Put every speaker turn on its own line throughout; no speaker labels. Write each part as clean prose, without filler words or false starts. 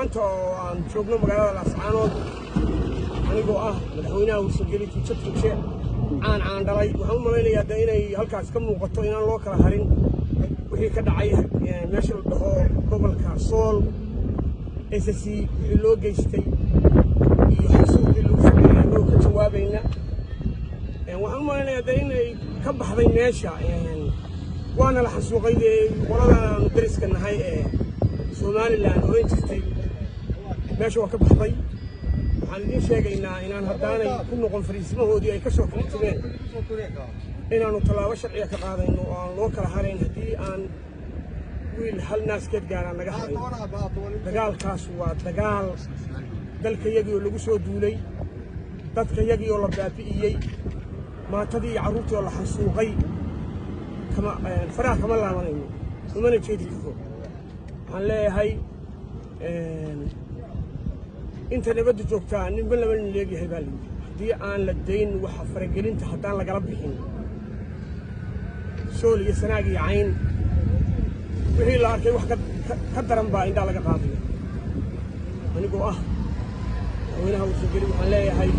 Maanta oo aan joogno magaalada Laascaanood, anigoo ah madaxweynaha Warsangeli Tuuje Tuuje caan caan dhalay, waxaan u malaynayaa de inay halkaas ka muuqato inaan loo kala harin wixii ka dhacay meesha la dhaho gobolka Sool, SSC wixii loo geystay iyo xasuuqii lagu sameeyey, anagoo ka jawaabayna. Waxaan u malaynayaa de inay ka baxday meesha, waana la xasuuqay dee qoladan aanu dariska nahay ee Somaliland oran jirtay. Meesha waa ka baxday. Waxaan idiin sheegaynaa inaan haddaanay ku noqon fariisimahoodii ay ka soo kala timeen, inaannu tallaabo sharciga ka qaadayno oo aan loo kala harayn haddii aan wiil hal naaskeed gaaraan naga harayn. Dagaalkaas waa dagaal dalkayagii oo lagu soo duulay, dadkayagii oo la baabi'iyey, maatadii iyo carruurtii oo la xasuuqay. Kama faraha kama laabanayno, umana jeedi karto. Waxaan leeyahay, inta nabadda joogtaa ninba laba nin leegyahay baa layidhi. Haddii aan la dayn waxa faragelinta, haddaan lagala bixin Sool iyo Sanaag iyo Cayn, wixii la arkay wax ka daran baa indhaa laga qaadaya. Anigoo ah madaxweynaha Warsangeli, waxaan leeyahay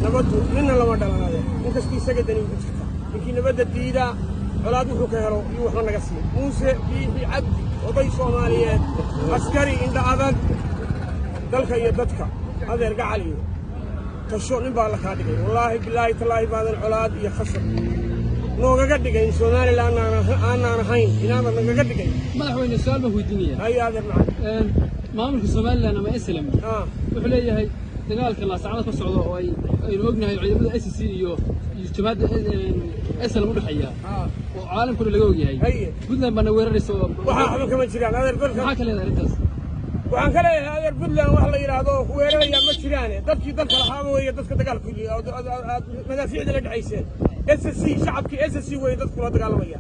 nabaddu ninna lama dhalanade, nin kastii isaga dani ugu jirta. Ninkii nabadda diidaa colaad wuxuu ka helo iyo waxba naga siin. Muuse Biixi Cabdi, oday Soomaaliyeed, askari indha adag, dalka iyo dadka adeer gacaliyo tasho nin baa la kaa dhigay. Wallaahi bilaahi tallaahi baadan colaad iyo khasab noogaga dhigayn Somaliland aanaan ahayn inaadan nagaga dhigayn.
Madaxweyne, su-aal baan weydiinaya.
Haye adeer macalin.
Maamulka Somaliland ama SLM wuxuu leeyahay dagaalka Laascanood ka socda oo ay aynu ognahay ciidamada SSC iyo jabhadda SLM u dhexeeya oo caalamkuna laga ogyahay, Puntland baana weeraraysa oo
waxaa waxba kama jiraan adeer dalka.
Maxaa ka leedahay arrintaas?
Waxaan ka leeyahay adeer, Puntland wax la yidhaahdo oo ku weerarayaa ma jiraane. Dadkii dalka lahaaba weeye dadka dagaalku aad madaafiicda la dhacayseen. SSC, shacabkii SSC weeye dadku la dagaalamaya.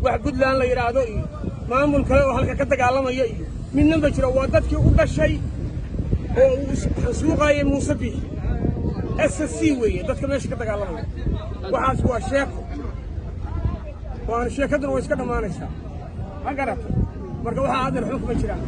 Wax Puntland la yidhaahdo iyo maamul kale oo halka ka dagaalamaya iyo midna ma jiro. Waa dadkii u dhashay oo uu xasuuqaayay Muuse Biixi. SSC weeye dadka meesha ka dagaalamaya. Waxaas waa sheeko, waana sheekaduna way iska dhammaanaysaa, ma garata? Marka waxaa adeer xun kuma jiraan.